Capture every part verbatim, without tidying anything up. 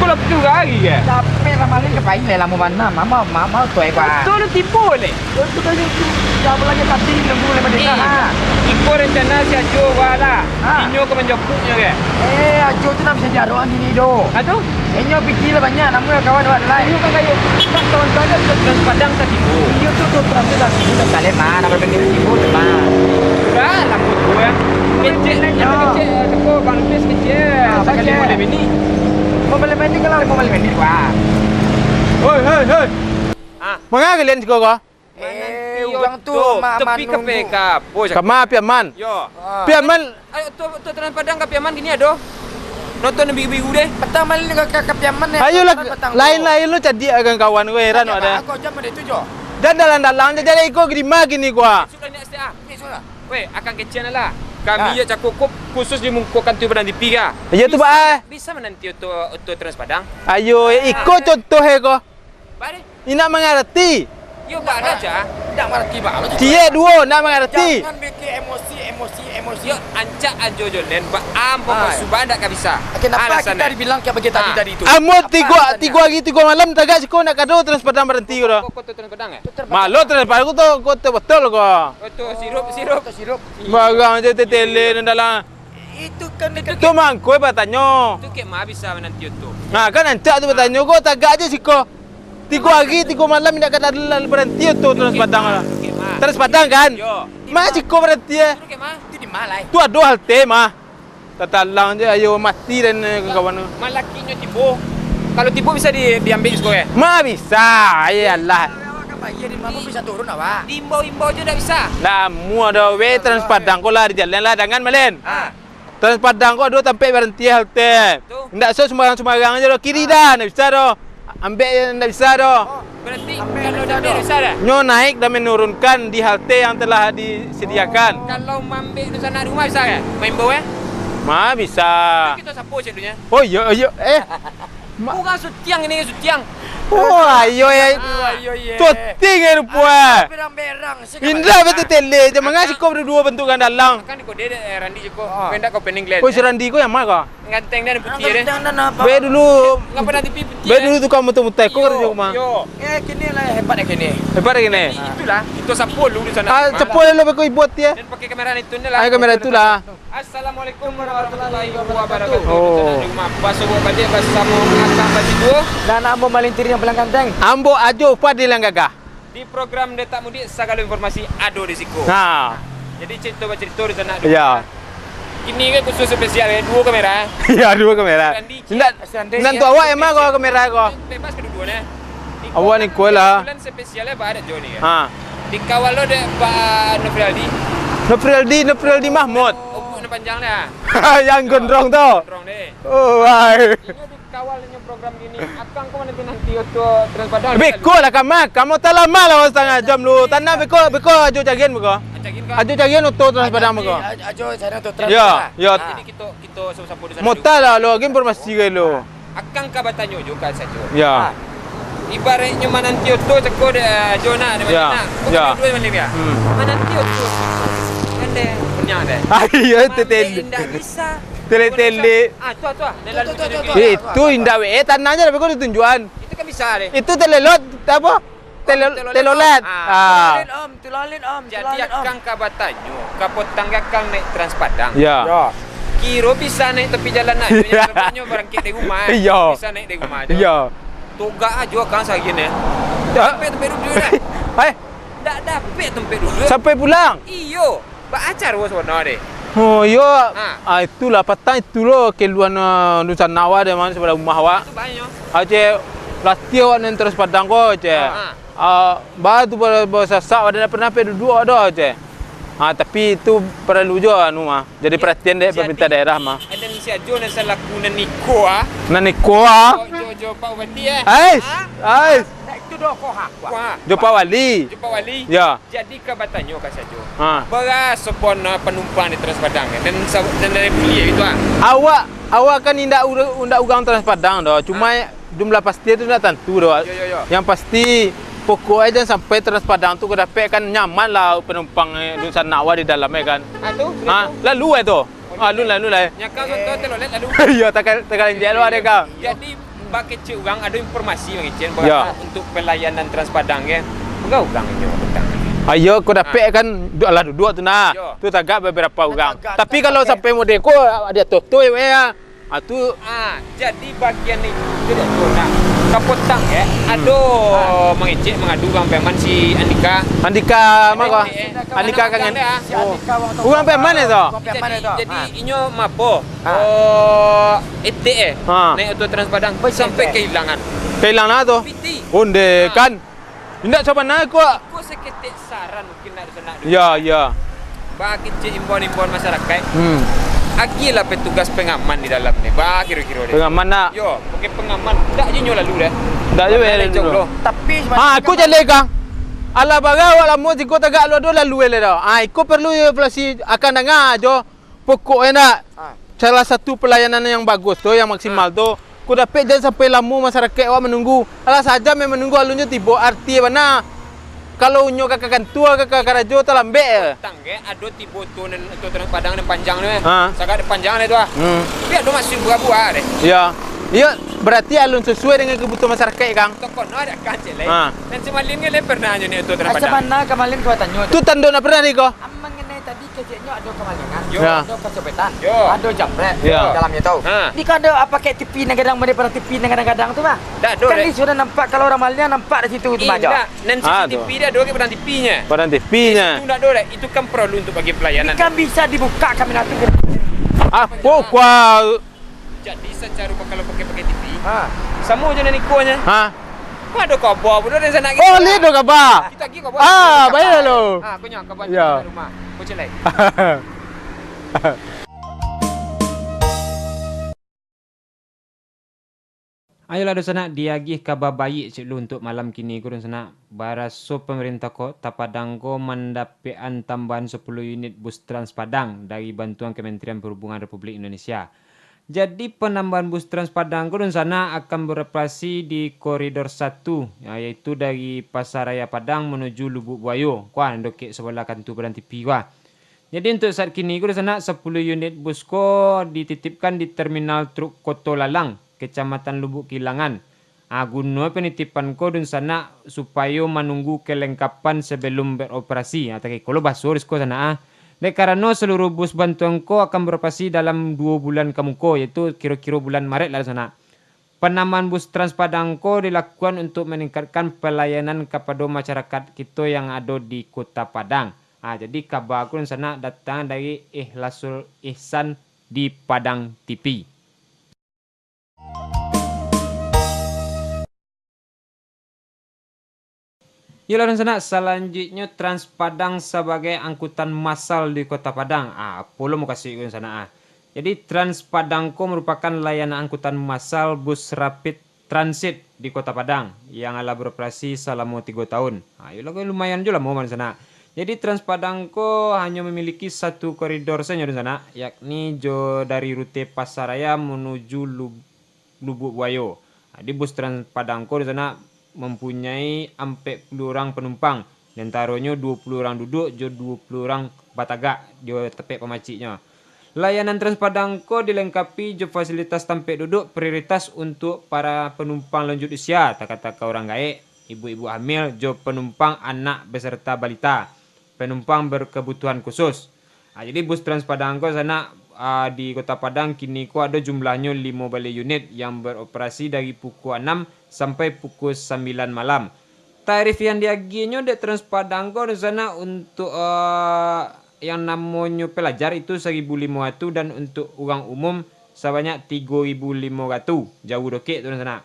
Ko lah pitu hari ke? Capek lah, malam ka pai lah, lamo bana. Mama, mama tu, eh, Pak. Betul, tipu leh. Itu tadi tu, siapa lagi tadi nunggu lewat desa, ha? Iko rencana si Ajo, wah lah. Ha. Inyo ka manjapuknyo ke? Eh, Ajo tu nak bisa jaroan gini doh. Ha, tu? Inyo pikir lah banyak, namun kawan awak lain. Inyo kan kayo, kan kawan-kawan dah sudah Padang tadi tu. Iyo tu, tu, tu, tu, tu, tu, Saleh, mah, nak berpikir tipu, mah. Dah, lah, buat gue. Kecek, kecek, teko Bang Pis kecek. Ah, sakali kecek. Boleh bini. Mau boleh bini kalau mau boleh bini, wah. Hoi, hoi, hoi. Ah. Manga kalian siko ko? Eh, urang tu, Mak Aman nunggu. Kama Piaman? Yo. Ah. Piaman. Ayo, tu, tu, Trans Padang ka Piaman kini ado. Nonton biru-biru deh. Patang balik ka, ka, ka Piaman, eh. Ayolah, lain-lain lo cadiak dengan kawan ko, heran awak deh. Aku jam pada tu, Jo. Jan dalang-dalang je, jadi iko di ma kini ko, ah. Sudah ni, S T A. Ni sudah. Weh, akang kecekan lah. Kami yo cako ko khusus di muko kantua Padang T V ka. Iyo tu, Pak, eh. Bisa mananti oto, oto Trans Padang? Ayo, eh, iko contoh, eh, ko. Bare? Indak mangarati. Yo, bare aja. Indak mangarati, bare aja. Ciek duo, indak mangarati. Jangan bikin emosi, emosi, emosi. Yo, ancak ajo jo, Nen. Ba ambo pasubahan ndak ka bisa. Kenapa kita dibilang kayak begitu tadi, tadi itu? Ambo tigo, tigo hari, tigo malam tagak siko ndak kado Trans Padang baranti ko doh. Ko, ko, ko, Trans Padang, eh? Malo Trans Padang ko tu, ko tu betul ko. Ko tu sirup, sirup. Ko tu sirup. Barang je tetele nan dalam. Itu kan dekat. Tu mangko batanyo. Itu kek ma bisa mananti oto. Nah, kan ancak tu batanyo ko, tagak je siko. Tigo hari, tigo malam indak ka ado baranti oto Trans Padang lah. Trans Padang kan? Yo. Ma siko baranti, eh? Itu kek ma? Itu di ma lai? Tu ado halte mah. Tatalang je, ayo mati den, eh, kawan tu. Ma lakinyo tibo. Kalau tibo bisa di, diambil siko, eh? Ma bisa, ya Allah. Awak kan bayar di ma pun bisa turun awak. Diimbau-imbau je ndak bisa. Lah, amuah dah, weh, Trans Padang ko lah di jalan lah, jangan malen. Ah. Trans Padang ko ado tampek baranti halte. Tu. Indak so sumbarang-sumbarang je doh. Kiri dah, ndak bisa doh. Ambek je ndak bisa doh. Berarti kalau dah bisa dah? Nyo naik dan menurunkan di halte yang telah disediakan. Kalau mambek tu sanak rumah bisa ke? Maimbau, eh? Ma bisa. Itu kita sapo cek dunia. Oh, iyo, iyo. Eh. Ma- Urang sutiang ini, sutiang. Oh, ayo, eh. Ah, ayo, ye. Tuting, eh, rupo, eh. Berang-berang. Indra betul tele je, manga siko baduo bantukan dalang. Kan ko dia, eh, Randi je ko. Ah. Ko indak ko pening glen. Ko si Randi ko yang ma ko? Ganteng dan putih deh. Ganteng dan apa? Be dulu. Ngapa nanti pi-, putih? Be dulu tukang mutai-mutai ko karajo rumah. Yo. Eh, kini lah hebat ya kini. Hebat ya kini. Itulah. Itu sapo lu di sana. Ah, sapo lu beko ibuat ya. Dan pakai kamera itu ni lah. Ayo kamera itulah. Assalamualaikum warahmatullahi wabarakatuh. Oh. Di rumah, basobok baliak basamo Akang Bajituo. Dan ambo Malin Tiri yang paling ganteng. Ambo Ajo Fadil yang gagah. Di program Detak Mudik, sagalo informasi ado di siko. Ha. Jadi, carito bacarito di sanak. Iya. Kini kan khusus spesial, ya, duo kamera, eh. Iya, duo kamera. Randi, Cik. Indak, Randi, indak tu awak yang ma ko kamera ko? Bebas kaduo-duo, nah. Awak ni kuai lah. Kebetulan spesialnya Pak Adat Jo ni, kan? Ha. Dikawal lo dek Pak Nofrialdi. Nofrialdi, Nofrialdi Mahmud. Oh, bukan panjang dah. Yang gondrong tu. Gondrong deh. Oh, wai. Inyo dikawal inyo program gini. Akang ko nanti-nanti oto Trans Padang. Beko lah, kama. Kamo talama lah setengah jam lu. Tanah beko, beko Ajo carian beko. Carian kah? Ajo carian oto Trans Padang beko. Ajo, Ajo carian oto Trans Padang. Ya, ya. Ah. Jadi kito, kito sapo-sapo di sana. Mota lah lo, lagi informasi ke lo. Akang ka batanyo jo ka sajo. Ya. Ah. Ibaratnyo mananti oto cako dek, ah, Ajo nak, dek Ajo nak. Bukan dua-dua maliang dia. Hmm. Mananti oto. Kan deh, punya deh. Ah, iya, itu tele. Indak bisa. Tele-tele. Ah, tu, tu. Itu indak we, eh, tanah je tapi ko ditunjuan. Itu kan bisa deh. Itu telelot, apa? Telo-, telolet. Telolet. Ah, ah. Telolet, Om. Jadi, Akang ka batanyo, ka potang Akang naik Trans Padang. Ya. Ya. Kiro bisa naik tapi jalan ajo, nyo barangkek dari rumah. Iya. Bisa naik dari rumah ajo. Iya. Togak ajo Akang saharian, eh. Ya. Sampai tempat duduk, dah. Eh? Ndak dapek tempat duduk. Sampai pulang? Iyo. Baa caro sabananyo deh. Oh, iyo. Ha. Ah, itulah, patang itu lo keluhan, ah, dunsanak awak deh, mano sabalah rumah awak. Itu banyak. Ah, ceh, latiah awak nan Trans Padang ko, ceh. Ha, ha. Ah, ba tu ba-, basasak, awak ndak pernah pai duduak awak doh, ceh. Ah, tapi itu paralu juo, anu, mah. Jadi paratian dek pemerintah daerah, mah. Aden si Ajo nan salaku nan iko, ah. Nan iko, ah. Jo, jo, jo, Pak Bupati, eh. Ais, ais. Ndak itu doh, ko ha. Wah. Jo Pak Wali. Jo Pak Wali. Ya. Jadi ka batanyo ka sajo. Ha. Bara sapo nan panumpang di Trans Padang, eh? Dan sa-, dan dari buliah itu, ah. Awak, awak kan indak ura-, indak urang Trans Padang doh. Cuma jumlah pasti tu indak tantu doh. Yo, yo, yo. Yang pasti, pokok e jan sampai Trans Padang tu ka dapek kan nyaman lah panumpang, eh, dunsanak awak di dalam, eh, kan. Ah, tu? Ha, lalu, eh, tu. Alun lah, alun lah, eh. Nyakal contoh telolet lalu. Iyo, takal-, takalanjek lo ado ka. Jadi, Bak kecek urang ado informasi, Bang Icen, barapo untuk pelayanan Trans Padang, kan? Baa urang inyo datang? Ayo, ko dapek kan, du-, alah duduak tu nah. Yo. Tu tagak babarapo urang. Tapi kalau sampai model ko, di ateh tu, yo, yo. Ah, tu. Ah, jadi bagian itu tu dek tu nah. Kapotang, yo, ado mangecek, mangadu urang Piaman si Andika. Andika, ma ko? Andika, eh. Andika kangen. Andika, urang Piaman itu? Urang Piaman itu. Jadi, jadi inyo mapo? Oh, etek, eh? Ha. Naik oto Trans Padang sampai kahilangan. Kahilangan tu? Piti. Onde kan. Indak coba naik ko. Ko saketek saran mungkin nak di sana dulu. Ya, ya. Bak kecek imbauan-imbauan masyarakat. Hmm. Agiahlah petugas pengaman di dalam ni. Baa kiro-kiro deh. Pengaman nak? Yo, pakai pengaman. Ndak je nyo lalu deh. Ndak je lalu. Tapi ha, aku jaleh, Kang. Alah, bara awak lamo siko tagak lu ado lalu eleh dah. Ah, iko perlu evaluasi, akan danga jo. Pokoknyo nak, salah satu pelayanan yang bagus tu, yang maksimal tu, ko dapek jan sampai lamo masyarakat awak manunggu. Alah sajam yang manunggu, alun nyo tibo, arti bana. Kalau nyo ka kantua, ka, ka karajo, talambek je. Tangga ado tibo tu nan, tu Trans Padang nan panjang tu, eh. Ha. Sagak nan panjang tu, ah. Hmm. Tapi ado maksud buah-buah deh. Iya. Iya, berarti alun sesuai dengan kebutuhan masyarakat, Kang. Tokoh no ada kan, cek lai. Ha. Dan si Malin kan lai pernah nyo naik tu Trans Padang. Asa bana ka Malin ko tanyo tu. Tu tando nak pernah di ko? Mengenai tadi keceknyo ado kamalingan, yo, ado kacopetan, yo, ado jambret dalamnyo tu. Ha. Di ko ado, ah, pakai T V nan gadang, mode padang T V nan gadang-gadang tu mah. Ndak ado, kan dek. Di sudah nampak, kalau urang maliang nampak di situ tu mah jo. Indak, nan C C T V ado ke padang T V-nyo? Padang T V-nyo. Itu ndak ado, dek. Itu kan perlu untuk bagi pelayanan. Kan bisa dibuka kamera tu. Apo kau? Jadi, sacaro kalau pakai-pakai T V, ha, samo jo nan iko nyo. Ha. Kok ado kaba pun dari sanak? Oh, lai ado kaba. Kita lagi kaba. Ah, baik lo. Ah, aku nyo kaba di rumah. Kocek lai. Ayolah, dunsanak, diagiah kaba baiak ciek lu untuk malam kini ko, dunsanak. Baraso pamarintah Kota Padang ko mandapekan tambahan sapuluah unit bus Trans Padang dari bantuan Kementerian Perhubungan Republik Indonesia. Jadi, panambahan bus Trans Padang ko, dunsanak, akan beroperasi di koridor satu, yaitu dari Pasaraya Padang manuju Lubuk Buayo. Kuah, nan dokek sabalah kantua Padang T V, kuah. Jadi, untuk saat kini ko, dunsanak, sapuluah unit bus ko dititipkan di Terminal Truk Koto Lalang, Kecamatan Lubuk Kilangan. Ah, guno penitipan ko, dunsanak, supayo manunggu kelengkapan sebelum beroperasi. Ah, takiko lo baso di siko sanak, ah. Dek karano saluruh bus bantuan ko akan beroperasi dalam duo bulan ka muko, yaitu kiro-kiro bulan Maret lah, dunsanak. Panambahan bus Trans Padang ko dilakukan untuk maningkatkan pelayanan kapado masyarakat kito yang ado di Kota Padang. Ah, jadi kaba ko, dunsanak, datang dari Ikhlasul Ihsan di Padang T V. Iyolah, dunsanak, salanjuiknyo Trans Padang sabagai angkutan masal di Kota Padang. Ah, apo lo mukasuik ko, dunsanak, ah. Jadi, Trans Padang ko marupakan layanan angkutan masal bus rapid transit di Kota Padang yang lah beroperasi salamo tigo tahun. Ah, iyolah, lumayan jo lamo, dunsanak. Jadi, Trans Padang ko hanyo mamiliki satu koridor sajo, dunsanak, yakni jo dari rute Pasaraya manuju Lu-, Lubuk Buayo. Jadi, bus Trans Padang ko, dunsanak, mampunyai ampek puluah urang panumpang, di antaronyo duo puluah urang duduak jo duo puluah urang batagak di tapek pamaciknyo. Layanan Trans Padang ko dilengkapi jo fasilitas tampek duduak prioritas untuak para panumpang lanjuik usia, takah-takah urang gaek, ibu-ibu hamil, jo panumpang anak beserta balita, panumpang berkebutuhan khusus. Ah, jadi bus Trans Padang ko, dunsanak, ah, di Kota Padang kini ko ado jumlahnyo limo baleh unit yang beroperasi dari pukul anam sampai pukul sambilan malam. Tarif yang diagiahnyo dek Trans Padang ko, dunsanak, untuk, ah, yang namonyo pelajar itu saribu limo ratuih dan untuk urang umum sabanyak tigo ribu limo ratuih. Jauah dokek tu, dunsanak.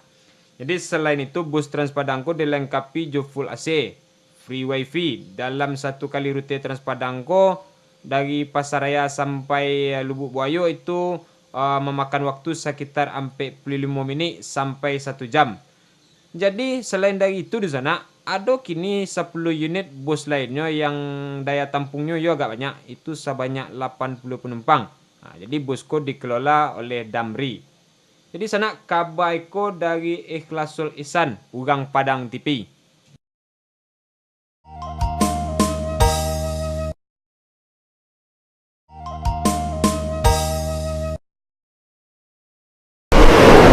Jadi, selain itu, bus Trans Padang ko dilengkapi jo full A C, free wifi. Dalam satu kali rute Trans Padang ko, dari Pasaraya sampai Lubuk Buayo itu, eh, mamakan waktu sakitar ampek puluah limo minik sampai satu jam. Jadi, selain dari itu, dunsanak, ado kini sapuluah unit bus lainnyo yang daya tampungnyo yo agak banyak, itu sabanyak lapan puluah panumpang. Nah, jadi, bus ko dikelola oleh Damri. Jadi, sanak, kaba ko dari Ikhlasul Ihsan, urang Padang T V.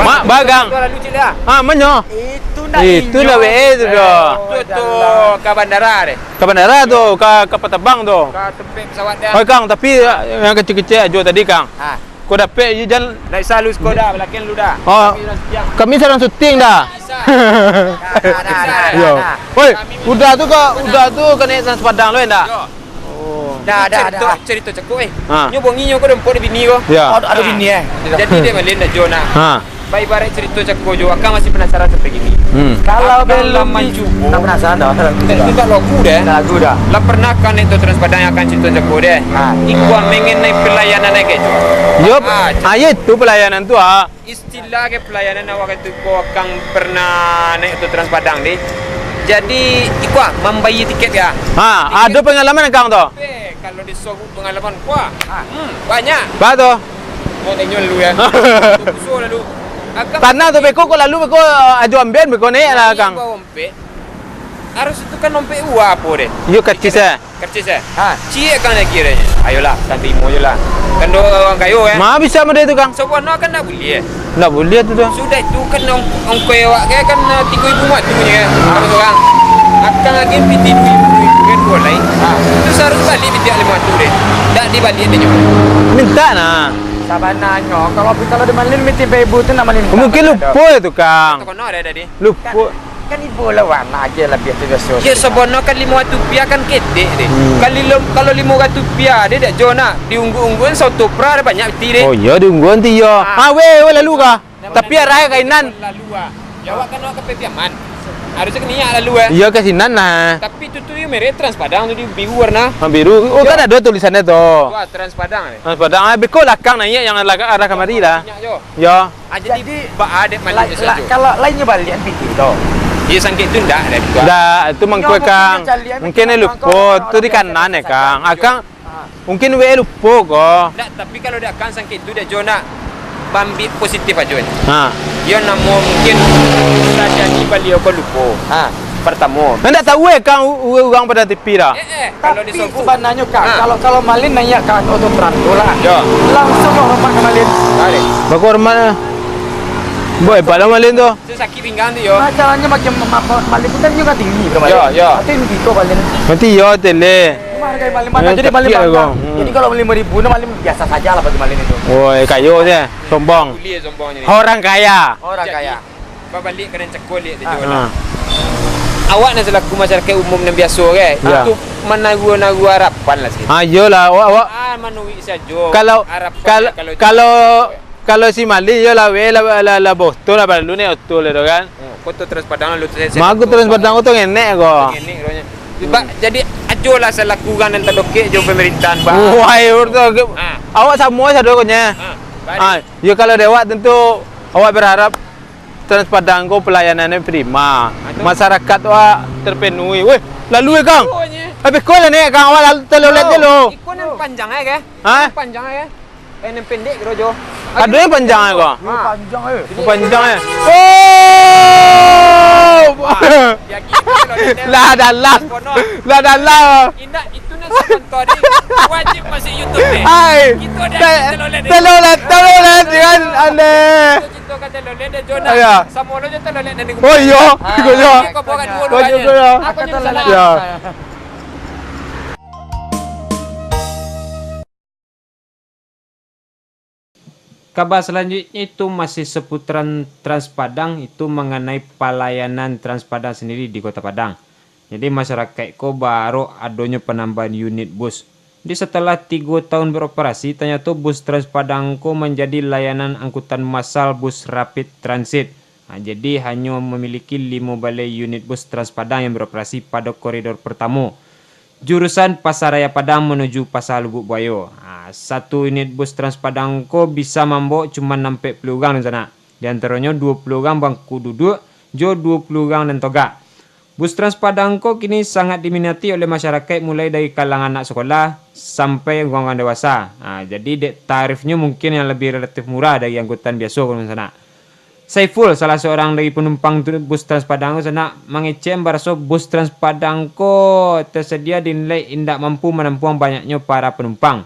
Mak, bagang. Tu lalu cik lah. Ah, manyo? Itu nak Itu inyo. Nak W A tu dah. Tu, tu, ka bandara deh. Ka bandara tu, ka, ka patebang tu. Ka tempek pesawat dah. Oi, Kang, tapi yang kecil-kecil ajo tadi, Kang. Ha. Ko dapek je jan. Ndak bisa lu Skoda, balakian lu dah. Oh. Kami urang setiang. Kami seorang syuting dah. Bisa. Dah, dah, dah, dah, Yo. dah. Woi, udah tu ka, udah tu ka naik Trans Padang lo, ndak? Yo. Oh. Dah, dah, Cerito, dah. cerito cako, eh. Ha. Nyo bongi nyo ko dompok di bini ko. Ya. Ado, ado bini, eh. Jadi dia malin dah jo nak. Ha. Ba ibarat cerito cako jo, akang masih penasaran sampai kini. Hmm. Kalau Akang belum lah di-, mancubo. Tak penasaran dah. Tak, tak lagu deh. Tak lagu dah. Lah pernah kan itu Trans Padang yang akan cerito cako deh? Ha. Ikuan mengenai pelayanan aja jo. Yo, Ah, ah, ya itu pelayanan tu, ah. Istilah ke pelayanan awak katu ko, akang pernah naik tu Trans Padang deh. Jadi, ikuan mambayar tiket ya. Ha, Tiket ado pengalaman akang tu? Eh, kalau disobut pengalaman, wah, Ha. hmm, banyak. Ba tu? Mau tengok dulu ya. Tunggu so lalu. Akang Tanah tu beko ko lalu beko ajo ambian beko naik lah, Kang. Bawa ompek. Harus itu kan ompek uwa apo deh? Yo, kacis, eh. Kacis, eh? Ha. Ciek kan lagi deh. Ayolah, sampai imo je lah. Kan do urang kayo, eh? Ma bisa model tu, Kang? Sabananyo kan ndak buliah, eh? Ndak buliah tu, tu. Sudah itu kan ong-, ongkoi awak ke kan, eh, tigo ribu mah tu je, kan? Harus orang. Akang lagi piti duo ribu, duo ribu kan, duo lai. Ha. Itu seharus balik piti limo tu deh. Ndak dibalik deh, nyo. Minta nah. Sabananyo, kalau, kalau di Malin miti ibu tu nak Malin minta. Mungkin lupo itu, Kang. Kono ada tadi. Lupo. Kan ibo lawan aja lah biasa-biasa. Ya, sabananyo kan limo ratuih rupiah kan kedek deh. Hmm. Kali lo-, kalau limo ratuih rupiah deh dak jo nak diunggu-unggu kan soto pra ada banyak beti deh. Oh iya, diunggu nanti iya. Ah. Ah, weh, weh, lalu kah? Tapi arah kainan. Lalu ah. Ya, awak kan awak ke Piaman. Harusnya ke niat lalu eh. Iya, ke sinan lah. Tapi tu tu yo merek Trans Padang tu di biru warna. Ah, biru. Oh, kan ada tulisannya tu. Wah, Trans Padang eh. Trans Padang. Ah, beko lakang naik yang arah kamari lah. Minyak jo. Ya. Ah, jadi, jadi, baa dek la-, maliknyo la-, sajo. Kalau lain nyo baliak piti tu. Iyo, sangkek tu ndak ado tu. Ndak, tu mangko, Kang. Mungkin nyo lupo, tu di kanan eh, Kang. Akang, mungkin we lupo ko. Ndak, tapi kalau dek Akang sangkek tu, dek jo nak maambiak positif ajo nyo. Ha. Iyo, namo mungkin bisa jadi baliau ko lupo. Ha. Partamo. Ndak tahu eh, Kang, u-, u-, urang pado T V dah. Eh, eh, kalau Tapi disobut. Sabananyo, Kang, Ha. kalau, kalau malin naiak ka oto Trans tu lah, Yo. langsuang hormat ka malin. Tarik. Baku hormat lah. Boy, hebat lah malin tu. Tu sakik pinggang tu, yo. Masalahnya macam ma-, ma-, malin tu kan juga tinggi, bro, malin. Yo, yo. Atau yang gitu, malin. Nanti yo, tele. Cuma harga malin mana Yo, jadi malin sakit lah bangka. kau. Hmm. Jadi kalau lima ribu ni malin biasa saja lah bagi malin itu. Woi, kayo je, sombong. Boleh sombong jadi. Orang kaya. Orang Jadi, kaya. Babaliak ka nan cako liak tadi Ah, lah. ah. Awak nan salaku masyarakaik umum nan biaso, kan? Ya. Untuak manaruah-naruah harapan lah sikit. Ah, iyolah, awak, awak Ah, manuruik sajo. Kalau, Harapan kal-, kalau kalau, cako, ya. kalau si Mali, iyolah, weh, lah, lah, lah, bos tu lah, baru ni oto lah tu, kan? Oh, kau tu Trans Padang lalu tu, saya, saya Magu tu Trans Padang tu ngenek ko. Ngenek rohnya. Sebab jadi ajo lah salaku urang nan tadokek jo pemerintahan, Bang. Wah, urang tu, Ah. awak samo sadokonyo. Ah, baru. Ah, yo kalau dek awak tentu awak berharap Trans Padang ko pelayanannyo prima. Anu. Masyarakat wak terpenuhi. Weh, lalu eh, Kang. Oh, nye. Habis ko lah ni, Kang. Awak lalu telolet je lo. Iko nan panjang eh, ke? Ha? Nan panjang eh, ke? Eh, nan pendek kiro jo. Ado yang panjang eh, Kang? Ha. Panjang eh. Panjang eh. Oh! Wah, ya gitu kalau dia Lah dalam. Kono. Lah dalam. Indak, itu nan sakonto ni wajib masuk YouTube ni. Hai. Kita ada Te-, telolet ni. Telolet, telolet, jangan aneh. Kita cerita kata telolet dan Jonah. Ya. Sama lo je telolet dan Oh, iya. Ah, Juga ya. Ini kau buat dua-dua Kau je. juga, ya. Aku je salah. Ya. Kaba salanjuiknyo itu masih saputaran Trans Padang, itu manganai palayanan Trans Padang sandiri di Kota Padang. Jadi, masyarakaik ko baharok adonyo panambahan unit bus. Di satalah tigo tahun beroperasi, tanyato bus Trans Padang ko manjadi layanan angkutan masal bus Rapid Transit. Ha, jadi, hanyo mamiliki limo baleh unit bus Trans Padang yang beroperasi pado koridor partamo, jurusan Pasaraya Padang manuju Pasa Lubuk Buayo. Ha, satu unit bus Trans Padang ko bisa mambao cuma ampek puluah urang dunsanak. Di antaronyo duo puluah urang bangku duduak, jo duo puluah urang nan togak. Bus Trans Padang ko kini sangat diminati oleh masyarakaik, mulai dari kalangan anak sakolah sampai urang-urang dewasa. Ha, jadi, dek tarifnyo mungkin yang labiah relatif murah dari angkutan biaso ko dunsanak. Saiful, salah saurang dari panumpang tu-, bus Trans Padang tu, sanak mangecek baraso bus Trans Padang ko tasadia dinilai indak mampu manampuang banyaknyo para panumpang.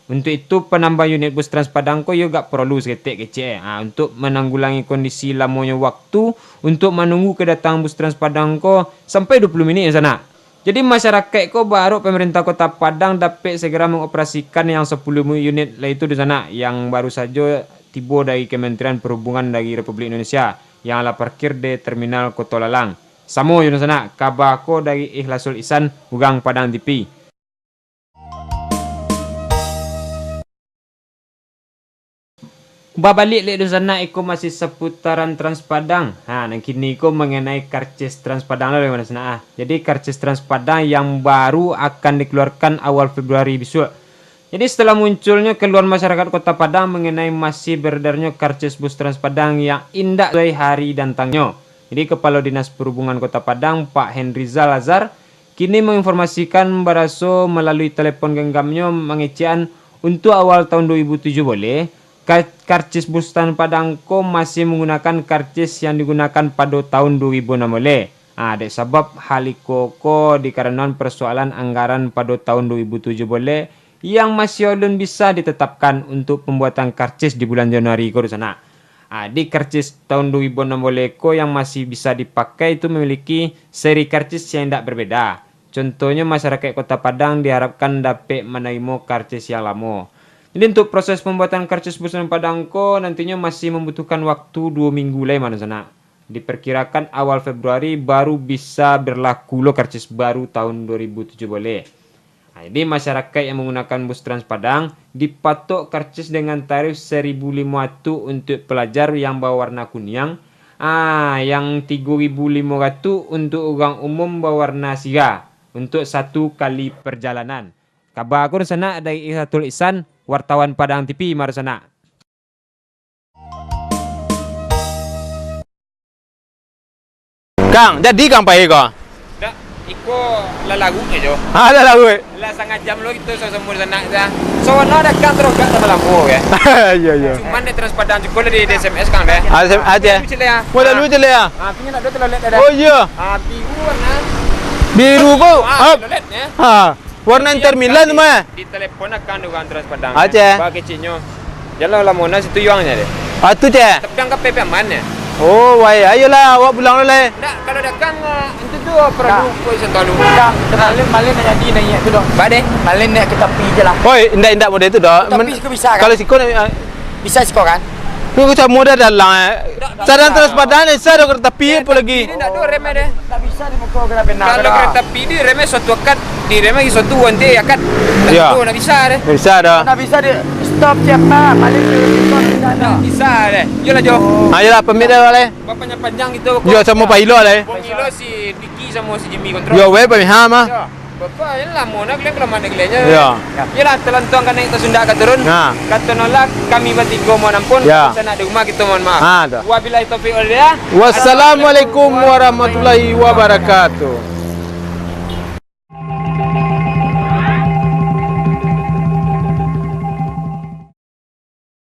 Untuak itu, panambahan unit bus Trans Padang ko iyo agak paralu saketek kecek, ha, untuak mananggulangi kondisi lamonyo waktu untuak manunggu kadatangan bus Trans Padang ko sampai duo puluah minit, dunsanak. Jadi, masyarakaik ko baharap pamarintah Kota Padang dapek sagara mangoperasikan yang sapuluah unit lai tu, dunsanak, yang baru sajo tibo dari Kementerian Perhubungan dari Republik Indonesia, yang lah parkir di Terminal Koto Lalang. Samo jo, dunsanak, kaba ko dari Ikhlasul Ihsan, urang Padang T V. Babaliak lai, dunsanak, iko masih saputaran Trans Padang. Ha, nan kini ko mangenai karcis Trans Padang lo, dunsanak, ah. Jadi, karcis Trans Padang yang baru akan dikeluarkan awal Februari bisuak. Jadi, setelah munculnyo keluhan masyarakat Kota Padang mangenai masih beredarnyo karcis bus Trans Padang yang indak sesuai hari datangnyo. Jadi, Kepala Dinas Perhubungan Kota Padang, Pak Henrizal Azhar, kini manginformasikan baraso malalui telepon genggamnyo mangecekan untuak awal tahun duo ribu tujuah baleh, ka-, karcis bus Trans Padang ko masih manggunakan karcis yang digunakan pado tahun duo ribu anam baleh. Ah, dek sabab hal iko ko dikaranoan persoalan anggaran pado tahun duo ribu tujuah baleh yang masih alun bisa ditetapkan untuak pambuatan karcis di bulan Januari ko, dunsanak. Ah, di karcis tahun duo ribu anam baleh ko yang masih bisa dipakai tu mamiliki seri karcis yang indak berbeda. Contohnyo, masyarakaik Kota Padang diharapkan dapek manarimo karcis yang lamo. Jadi, untuak proses pambuatan karcis bus Trans Padang ko nantinyo masih mambutuhkan waktu duo minggu lai mah, dunsanak. Diperkirakan awal Februari baru bisa berlaku lo karcis baru tahun duo ribu tujuah baleh. Nah, jadi, masyarakaik yang manggunakan bus Trans Padang dipatok karcis dengan tarif saribu limo ratuih untuak palajar yang bawarna kuniang, ah, yang tigo ribu limo ratuih untuak urang umum bawarna sira, untuak satu kali parjalanan. Kaba ko, dunsanak, dari Ikhlasul Ihsan, wartawan Padang T V, mah, dunsanak. Kang, jadi Kang pai ko? Dak, iko lah laruik ajo. Ah, lah laruik. Lah sangah jam lo kito samo-samo di sanak, dah. Sawana ado Kang, taruih Kang samo lamo, yo. Iyo, iyo. Cuman dek Trans Padang juo lah di, di S M S Kang, deh. Ah, S M S aja. Biru ciliak, ah. Wah, lalu ciliak, ah. Ah, pingin ado telolet, dah. Oh, iyo. Ah, biru warna. Biru ko. Ah, ah, telolet, yo. Ah. Warna Inter Milan tu mah. Di telepon akan urang Trans Padang. Aceh. Ba keciknyo. Jalan Lamona situ yuang nya deh. Ah, tu, ceh. Tapi angka P P aman ya. Oh, wai, ayolah, awak pulang dulu, lai. Ndak, kalau dagang, ah, itu tu perlu kau sentuh dulu. Ndak, malin, malin nak jadi naiak tu, dok. Ba deh. Malin naiak ka tapi je lah. Oi, indak, indak model tu, dok. Tapi siko bisa, kan? Kalau siko, ah, bisa siko, kan? Tu samo dah dalam, eh. Ndak bisa. Sadang Trans Padang, eh, sa dah ka tapi, apo lagi? Ini ndak ado rem, eh, deh. Ndak bisa di muko kena benar. Kalau kereta api di rem, eh, suatu akad, di rem lagi suatu wanti akad. Ndak ado, ndak bisa, deh. Ndak bisa dah. Ndak bisa di stop siapa, paling di stop di sana. Ndak bisa, deh. Yolah, Jo. Ah, yolah, pamit dah, lai. Bapaknya panjang gitu. Yo, samo Pak Ilo, lai. Bang Ilo, si Diki samo si Jimmy kontrol. Yo, weh, pamit ha mah. Yo. Bapak, ini lamo nak kalian, kelamaan nak kalian. Yo. Yolah, talantuang ka naiak, tasundak ka turun. Nah. Kato nolak, kami batigo mohon ampun. Yo. Sanak di rumah, kito mohon maaf. Ha, dah. Wabillahi taufiq wal hidayah. Wassalamualaikum warahmatullahi wabarakatuh.